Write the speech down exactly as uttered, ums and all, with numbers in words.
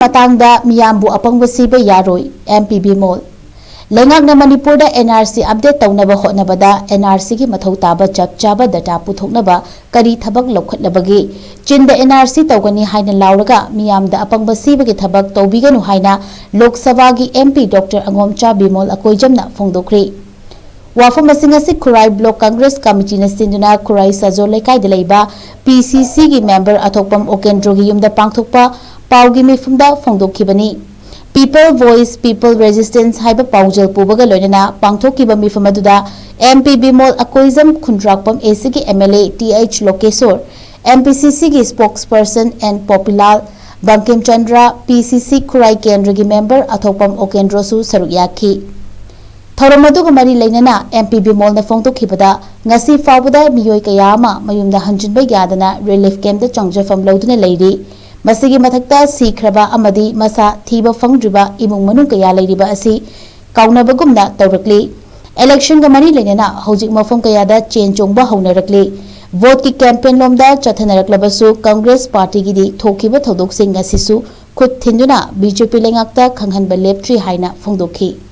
ꯃꯇꯥꯡꯗ ꯃꯤꯌꯥꯝꯕꯨ ꯑꯄꯪꯕ ꯁꯤꯕ ꯌꯥꯔꯣꯏ, ꯑꯦꯝ ꯄꯤ ꯕꯤꯃꯣꯜ꯫ ꯂꯩꯉꯥꯛꯅ ꯃꯅꯤꯄꯨꯔꯗ ꯑꯦꯟ ꯑꯥꯔ ꯁꯤ ꯑꯞꯗꯦꯠ ꯇꯧꯅꯕ ꯍꯣꯠꯅꯕꯗ ꯑꯦꯟ ꯑꯥꯔ ꯁꯤꯒꯤ ꯃꯊꯧ ꯇꯥꯕ ꯆꯞ ꯆꯥꯕ ꯗꯇꯥ ꯄꯨꯊꯣꯛꯅꯕ ꯀꯔꯤ ꯊꯕꯛ ꯂꯧꯈꯠꯂꯕꯒꯦ? ꯆꯤꯟꯗ ꯑꯦꯟ ꯑꯥꯔ ꯁꯤ ꯇꯧꯒꯅꯤ ꯍꯥꯏꯅ ꯂꯥꯎꯔꯒ ꯃꯤꯌꯥꯝꯗ ꯑꯄꯪꯕ ꯁꯤꯕꯒꯤ ꯊꯕꯛ ꯇꯧꯕꯤꯒꯅꯨ ꯍꯥꯏꯅ ꯂꯣꯛ ꯁꯚꯥꯒꯤ ꯑꯦꯝ ꯄꯤ ꯗꯣꯛꯇꯔ ꯑꯉꯣꯝꯆꯥ ꯕꯤꯃꯣꯜ ꯑꯀꯣꯏꯖꯝꯅ ꯐꯣꯡꯗꯣꯛꯈ꯭ꯔꯦ꯫ ꯋꯥꯐꯝ ꯑꯁꯤ ꯉꯁꯤ ꯈꯨꯔꯥꯏ ꯕ꯭ꯂꯣꯛ ꯀꯪꯒ꯭ꯔꯦꯁ ꯀꯃꯤꯇꯤꯅ ꯁꯤꯟꯗꯨꯅ ꯈꯨꯔꯥꯏ ꯁꯥꯖꯣꯜ ꯂꯩꯀꯥꯏꯗ ꯂꯩꯕ ꯄꯤ ꯁꯤ ꯁꯤꯒꯤ ꯃꯦꯝꯕꯔ ꯑꯊꯣꯛꯄꯝ ꯑꯣꯀꯦꯟꯗ꯭ꯔꯣꯒꯤ ꯌꯨꯝꯗ ꯄꯥꯡꯊꯣꯛꯄ ꯄꯥꯎꯒꯤ ꯃꯤꯐꯝꯗ ꯐꯣꯡꯗꯣꯛꯈꯤꯕꯅꯤ꯫ People Voice, People Resistance ꯍꯥꯏꯕ ꯄꯥꯎꯖꯦꯜ ꯄꯨꯕꯒ ꯂꯣꯏꯅꯅ ꯄꯥꯡꯊꯣꯛꯈꯤꯕ ꯃꯤꯐꯝ ꯑꯗꯨꯗ ꯑꯦꯝ ꯄꯤ ꯕꯤꯃꯣꯜ ꯑꯀꯣꯏꯖꯝ, ꯈꯨꯟꯗ꯭ꯔꯥꯛꯄꯝ ꯑꯦ ꯁꯤꯒꯤ M L A T H Lokeshore, M P C ꯁꯤꯒꯤ ꯁ꯭ꯄꯣꯛꯁꯄꯔꯁꯟ ꯑꯦꯟ ꯄꯣꯄꯤꯂꯥꯜ, ꯕꯪꯀꯤꯝ ꯆꯟꯗ꯭ꯔ, ꯄꯤ ꯁꯤ ꯁꯤ ꯈꯨꯔꯥꯏ ꯀꯦꯟꯗ꯭ꯔꯒꯤ ꯃꯦꯝꯕꯔ ꯑꯊꯣꯛꯄꯝ ꯑꯣꯀꯦꯟꯗ꯭ꯔꯣꯁꯨ ꯁꯔꯨꯛ ꯌꯥꯈꯤ꯫ ꯊꯧꯔꯝ ꯑꯗꯨꯒ ꯃꯔꯤ ꯂꯩꯅꯅ ꯑꯦꯝ ꯄꯤ ꯕꯤꯃꯣꯜꯅ ꯐꯣꯡꯗꯣꯛꯈꯤꯕꯗ, ꯉꯁꯤ ꯐꯥꯎꯕꯗ ꯃꯤꯑꯣꯏ ꯀꯌꯥ ꯑꯃ ꯃꯌꯨꯝꯗ ꯍꯟꯖꯤꯟꯕ ꯌꯥꯗꯅ ꯔꯤꯂꯤꯐ ꯀꯦꯝꯞꯇ ꯆꯪꯖꯐꯝ ꯂꯧꯗꯨꯅ ꯂꯩꯔꯤ꯫ ꯃꯁꯤꯒꯤ ꯃꯊꯛꯇ ꯁꯤꯈ꯭ꯔꯕ ꯑꯃꯗꯤ ꯃꯁꯥ ꯊꯤꯕ ꯐꯪꯗ꯭ꯔꯤꯕ ꯏꯃꯨꯡ ꯃꯅꯨꯡ ꯀꯌꯥ ꯂꯩꯔꯤꯕ ꯑꯁꯤ ꯀꯥꯎꯅꯕꯒꯨꯝꯅ ꯇꯧꯔꯛꯂꯤ꯫ ꯏꯂꯦꯛꯁꯟꯒ ꯃꯔꯤ ꯂꯩꯅꯅ ꯍꯧꯖꯤꯛ ꯃꯐꯝ ꯀꯌꯥꯗ ꯆꯦꯟ ꯆꯣꯡꯕ ꯍꯧꯅꯔꯛꯂꯤ꯫ ꯚꯣꯠꯀꯤ ꯀꯦꯝꯄꯦꯟ ꯂꯣꯝꯗ ꯆꯠꯊꯅꯔꯛꯂꯕꯁꯨ ꯀꯪꯒ꯭ꯔꯦꯁ ꯄꯥꯔꯇꯤꯒꯤꯗꯤ ꯊꯣꯛꯈꯤꯕ ꯊꯧꯗꯣꯛꯁꯤꯡ ꯑꯁꯤꯁꯨ ꯈꯨꯠ ꯊꯤꯟꯗꯨꯅ ꯕꯤ ꯖꯦ ꯄꯤ ꯂꯩꯉꯥꯛꯇ ꯈꯪꯍꯟꯕ ꯂꯦꯞꯇ꯭ꯔꯤ ꯍꯥꯏꯅ ꯐꯣꯡꯗꯣꯛꯈꯤ꯫